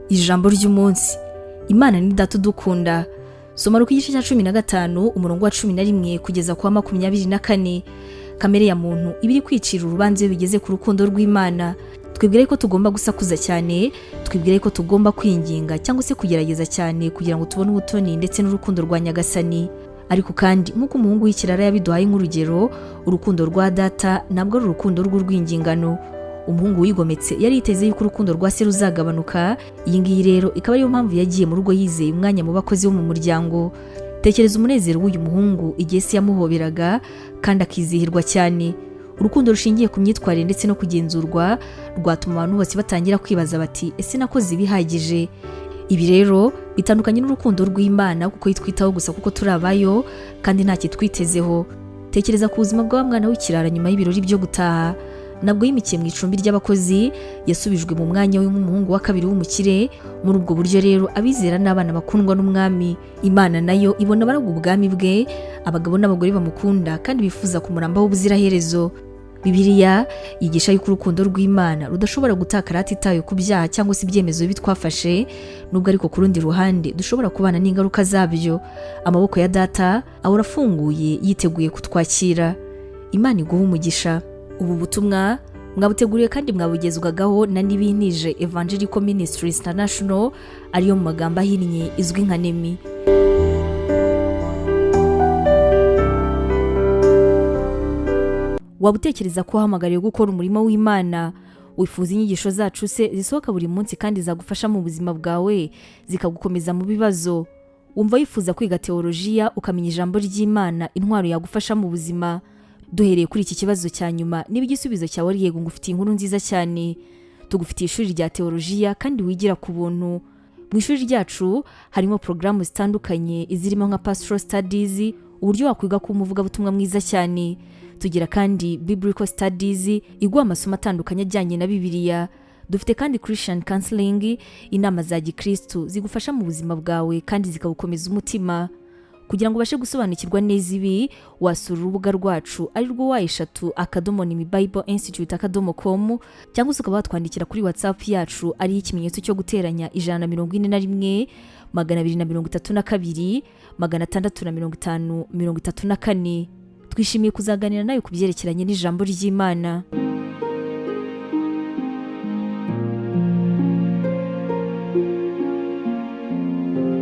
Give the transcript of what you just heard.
Ijambo ry'umunsi: Imana ni Data udukunda. Soma Luka igice cya 15, umurongo wa 11 kugeza ku wa 24. Kamere ya muntu iba iri kwicira urubanza iyo bigeze ku rukundo rw'Imana. Twibwira ko tugomba gusakuza cyane, twibwira ko tugomba kwinginga cyangwa se kugerageza cyane kugira ngo tubone ubutoni ndetse n'urukundo rwa Nyagasani. Ariko kandi, nk'uko umuhungu w'ikirara yabiduhaye nk'urugero, urukundo rwa Data ntabwo ari urukundo rw'urwingingano. Umuhungu wigometse yari yiteze yuko urukundo rwa se ruzagabanuka. Iyi ngiyi rero ikaba ariyo mpamvu yagiye mu rugo yizeye umwanya mu bakozi bo mu muryango. Tekereza umunezero w'uyu muhungu igihe se yamuhoberaga kandi akizihirwa cyane. Urukundo rushingiye ku myitwarire ndetse no kugenzurwa rwatuma abantu bose batangira kwibaza bati: "Ese nakoze ibihagije?" Ibi rero bitandukanye n'urukundo rw'Imana, kuko yitwitaho gusa kuko turi abayo kandi nta kitwitezeho. Tekereza ku buzima bwa mwana w'ikirara nyuma y'ibirori byo gutaha. Nabwo yimikiye mu icumbi ry'abakozi, yasubijwe mu mwanya we nk'umuhungu wa kabiri w'umukire. Muri ubwo buryo rero, abizera n'abana bakundwa n'Umwami. Imana nayo ibona abaraga ubwami bwe, abagabo n'abagore bamukunda kandi bifuza kumurambaho ubuziraherezo. Bibiliya yigisha yuko urukundo rw'Imana rudashobora gutakara hatitawe ku byaha cyangwa se ibyemezo bibi twafashe, nubwo ariko ku rundi ruhande dushobora kubana n'ingaruka zabyo. Amaboko ya Data ahora afunguye, yiteguye kutwakira. Imana iguha umugisha. Ubu butumwa mwabuteguriwe kandi mwabugezwagaho na Nibintije Evangelical Ministries International, ariyo mu magambo ahinnye izwi nka NEMI. Waba utekereza ko wahamagariwe gukora umurimo w'Imana? Wifuza inyigisho zacu se zisohoka buri munsi kandi zagufasha mu buzima bwawe, zikagukomeza mu bibazo? Wumva wifuza kwiga teolojiya, ukamenya ijambo ry'Imana, intwaro yagufasha mu buzima? Duhereye kuri iki kibazo cya nyuma, niba igisubizo cyawe ari yego, ngufitiye inkuru nziza cyane. Tugufitiye ishuri rya teolojiya kandi wigira ku buntu. Mu ishuri ryacu harimo porogaramu zitandukanye zirimo nka Pastoral Studies, uburyo wakwiga kuba umuvugabutumwa mwiza cyane. Tugira kandi Biblical Studies, iguha amasomo atandukanye ajyanye na Bibiliya. Dufite kandi Christian Counseling, inama za gikristu zigufasha mu buzima bwawe kandi zikagukomeza umutima. Kugira ngo ubashe gusobanukirwa neza ibi, wasura urubuga rwacu ari rwo www.nemibibleinstitute.com, cyangwa se ukaba watwandikira kuri WhatsApp yacu, ariyo ikimenyetso cyo guteranya 141 232 650 34. Twishimiye kuzaganira nawe ku byerekeranye n'ijambo ry'Imana.